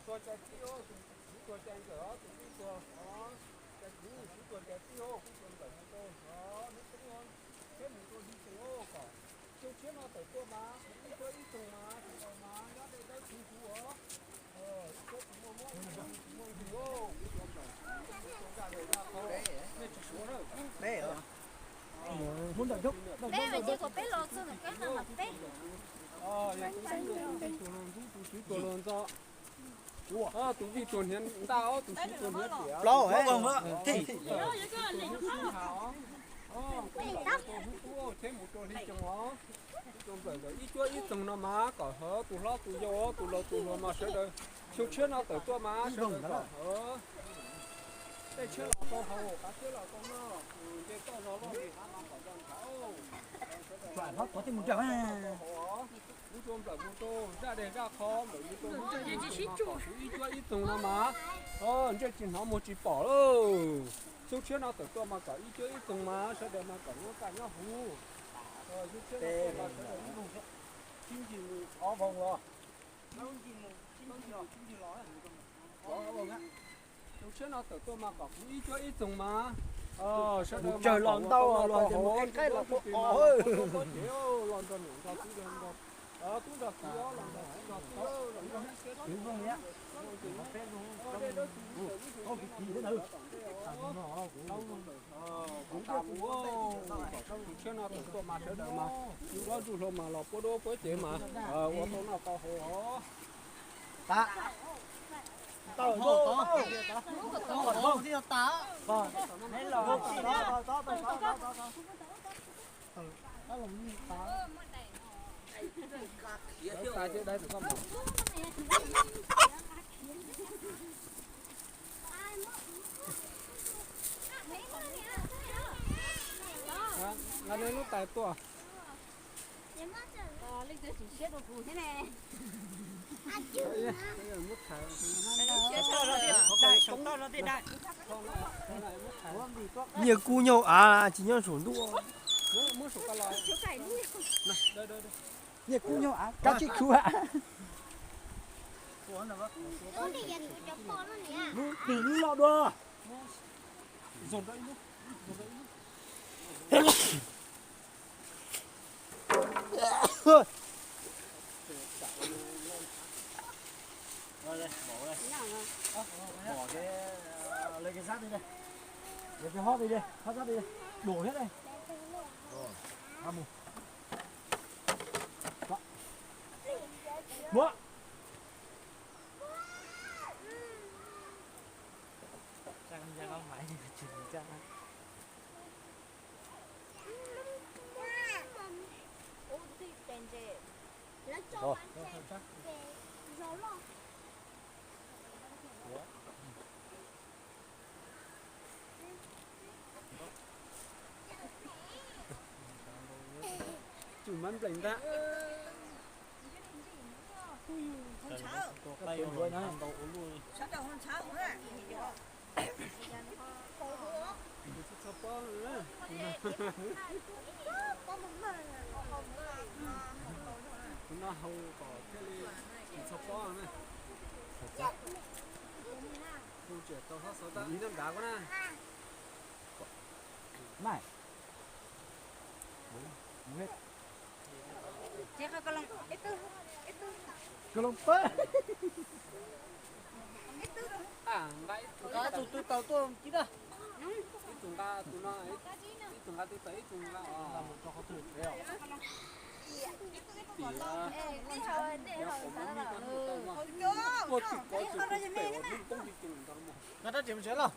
Tua cai tij, tus txiv tuag cai nkawm os, tus tij tuag os, cai kuv txiv tuag cai tij os, kuv tua nplawm mus rau os, hnub peb os, tshiab mus rau hli tsees os, kom xyoo tshiab no tawm tuaj mas ib tsua ib txoog mas, sawv daws mas nyob deb dawb huv huv os. Peb mas ces kom peb los txog ntawm kab no mas peb. Tus vij tuag hniav ntaj, tus siv tuag hniav tiav, plaub, tus hnub tub tshiab mus rau hli tsees os. Ib tsua nplawm ntawm ib cuab ib txoog no mas kom tus hlob tus yau tus laus tus hluas mas sawv daws xyoo tshiab no tawm tuaj mas sawv daws kom tej tshiab los tau haus, qav tshiab los tau noj, nce toj zog loj li hav mas kom nto nrhav. Sawv daws mas sawv daws tau haus. Ib tsua nplawm mus rau zaj deg zaj qho, nplawm mus rau ib cuab ib txoog no mas ntsej tsis hnov muag tsis pom lauj. Xyoo tshiab no tawm tuaj mas kom ib cuab ib txoog mas sawv daws mas kom nyob kaj nyob huv. Xyoo tshiab no tawm tuaj mas sawv daws ib voog sib ncig mus ob voog los. Xyoo tshiab no tawm tuaj mas kom kuv ib cuab ib txoog mas sawv daws mas los ntau los ces mus qeeb qaib los ua os. Los nrog niam nrog txiv, tub nrog kiv, los nrog txiv nrog tub, los nrog ib txhia txiv, dej dawb tug ntawm lub xyoo tshiab no tawm tuaj. Kuv tas mus, kom xyoo tshiab no tawm tuaj mas sawv daws mas yug dab ntsuj hlua mas los puab duab puab cev mas ua tau noj tau haus os. Nqa nej lub tais tuaj. Nyiaj kub nyob av tsis nyob saum ntuj. Nyiaj kub nyob av kab tsib khub. Lub twg lub loj dua. Tsum mab nplees ntag. Tus no haus kom thiaj li tsis txhob pob na. Hu tsiam tau hlob xov tooj ib nab nrad ko na. Nqa tus twg tau tuaj kib na. Ib tug nqa tus no, ib tug nqa twg tau ib tug nqa os. Tim, yog kom mas mij koj hnub tau mas, koj tsis kov tus tus pem uas hnub poob li ces ntawd mas. Nqa rab riam mus tsev los.